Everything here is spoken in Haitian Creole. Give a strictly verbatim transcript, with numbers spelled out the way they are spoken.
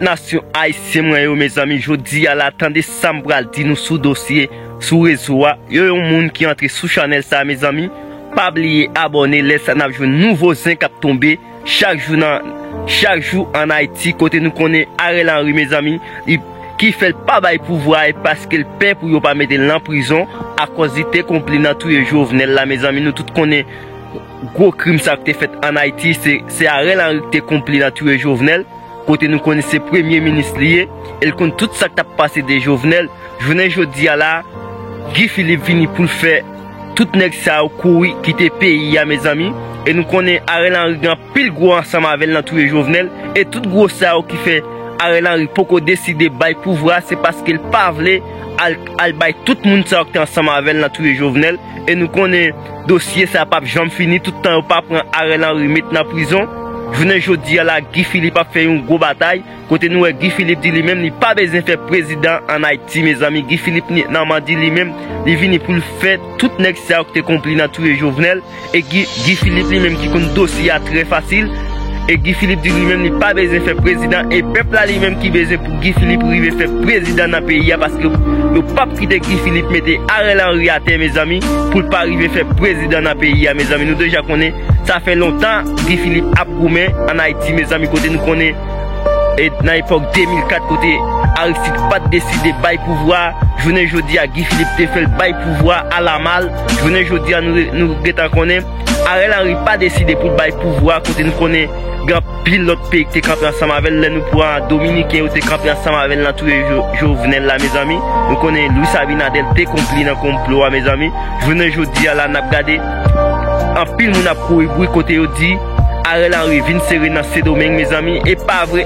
Nasyon ayisyen mwen yo, mezanmi, jodi a la, tande sa m pral di nou sou dosye, sou rezo a. Yo, yon moun ki antre sou chanèl sa, mezanmi, pa bliye abòne, lè sa n ap jwenn nouvo zen k ap tonbe chak jou nan, chak jou ann Ayiti, kote nou konnen Ariel Henry, mezanmi, li, ki fè l pa bay pouvwa a, e paske l pè pou yo pa mete l nan prizon, akòz li te konpli nan touye Jovenel la, mezanmi. Nou tout konnen gwo krim sa k te fèt ann Ayiti, se, se Ariel Henry ki te konpli nan touye Jovenel, kote nou konnen se premye minis li ye, e l konn tout sa k t ap pase de Jovenel. Jounen jodi a la, Guy Philippe vini pou l fè tout nèg sa yo kouri kite peyi a, mezanmi. E nou konnen Ariel Henry gen anpil gwo ansanm avè l nan touye Jovenel. E tout gwo sa yo ki fè Ariel Henry poko deside bay pouvwa, se paske l pa vle al, al bay tout moun sa yo ki te ansanm avè l nan touye Jovenel. E nou konnen dosye sa p ap janm fini, tout tan yo pa pran Ariel Henry met nan prizon. Jounen jodi a la, Guy Philippe ap fè yon gwo batay, kote nou wè Guy Philippe di li menm li pa bezwen fè prezidan ann Ayiti, mezanmi. Guy Philippe ni, nan mandi li menm, li vini pou l fè tout nèg sa yo ki te konpli nan touye Jovenel. E Guy, Guy Philippe li menm ki konn dosye a trè fasil. E Guy Philippe di li menm li pa bezwen fè prezidan. E pèp la li menm ki bezwen pou Guy Philippe rive fè prezidan nan peyi a, paske yo p ap kite Guy Philippe mete Ariel Henry atè, mezanmi, pou l pa rive fè prezidan nan peyi a, mezanmi. Nou deja konnen, sa fè lontan Guy Philippe ap goumen ann Ayiti, mezanmi, kote nou konnen, e nan epòk de mil kat, kote Aristide pa t deside bay pouvwa, jounen jodi a Guy Philippe te fè l bay pouvwa alamal. Jounen jodi a nou, nou gentan konnen Ariel Henry pa deside pou l bay pouvwa, kote nou konnen gen anpil lòt peyi ki te kanpe ansanm avè l. Lè nou pran Dominiken yo te kanpe ansanm avè l nan touye Jo-, Jovenel la, mezanmi. Nou konnen Luis Abinader te konpli nan konplo a, mezanmi. Jounen jodi a la, n ap gade anpil moun ap kouri bri kote yo di Ariel Henry vin sere nan Sendomeng, mezanmi. E pa vre.